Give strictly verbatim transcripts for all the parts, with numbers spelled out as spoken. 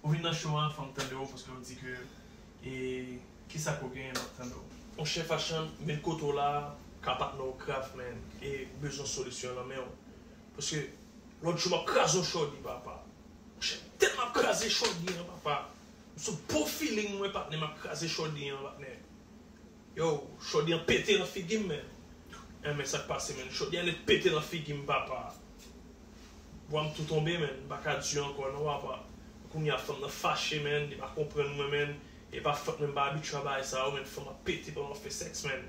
Ou vin nan show an, fè m tande w, paske m di ke, e, kisa ke w genyen, m ap tande w. Monchè Fashann, vin kote w la, ka patnè w grav, man, e bezwen solisyon nan men w. Paske lòt jou m ap kraze yon chòdi, papa. Monchè, tèlman m ap kraze chòdi an, papa. M sou bon feeling mwen, patnè, m ap kraze chòdi an, patnè. Yo, chòdi an pete nan figi m, man. Enben, sa k pase, man? Chòdi an nèt pete nan figi m, papa. Bwa m tou tonbe, man. M pa ka di ankò non, papa. Kounye a, fanm nan fache, man. Li pa konprann mwen, man. E pa fòt mwen, m pa abitye a bagay sa yo, man. Fanm ap pete pandan w ap fè sèks, man.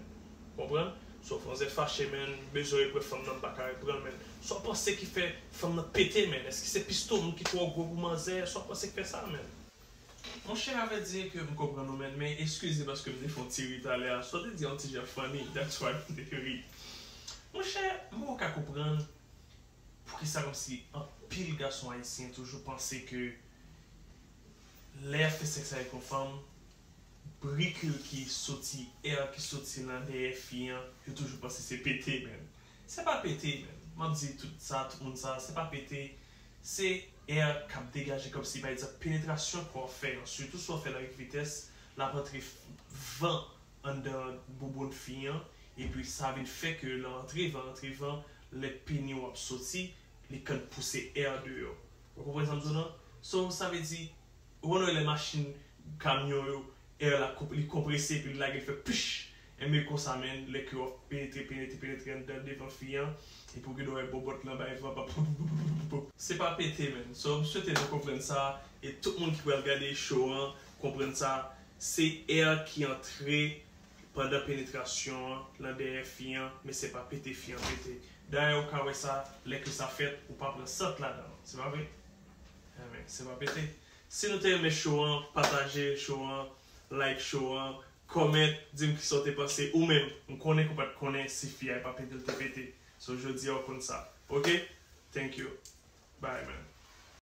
Konprann? So, fanm nan fache, man. Bezwen reprann fanm nan, m pa ka reprann, man. Sa w panse ki fè fanm nan pete, man? Èske se piston m ki twò gwo pou manzè? Sa w panse ki fè sa, man? Monchè, avèdi ke m konprann ou, man, men eskize paske m te fè yon ti ri talè a. Sa w te di a yon ti jan funny, that's why m te ri. Monchè, m poko ka konprann poukisa kòmsi anpil gason ayisyen toujou panse ke lè y ap fè sèks avèk yon fanm, bri ki, ki soti, air ki soti nan dèyè fi an, yo toujou panse se pete, man. Se pa pete, man. M ap di tout sa, tout moun sa, se pa pete. Se air k ap degaje kòmsi, pa egzanp, penetrasyon ke w ap fè an, sitou si w ap fè l avèk vitès, l ap antre van anndan bouboun fi an, epi sa vin fè ke lè antre van, antre van, lè peni w ap soti, li konn pouse air deyò. Ou konprann sa m di w lan? So, sa vle di, ou konn wè lè machin, kamyon yo, air la konp-, li konprese, epi l lage, l fè pich! Enben konsa, man, lè ke w ap penetre, penetre, penetre anndan devan fi an, epi w gen dwa wè bòbòt lan bay van, pap, pap, pap, pap, pap. Se pa pete, man. So, m swete nou konprann sa, e tout moun ki pral gade show an, konprann sa, se air ki antre pandan penetrasyon an, lan dèyè fi an, men se pa pete fi an pete. Dayè, ou ka wè sa, lè ke sa fèt, ou pa pran sant ladan l. Se pa vre? Enben, se pa pete. Si nou te renmen show an, pataje show an, like show an, comment, di m kisa w te panse ou menm. M konnen ke w pa t konnen si fi a e pa pete l te pete. So, jodi a, ou konn sa. Ok? Thank you. Bye, man.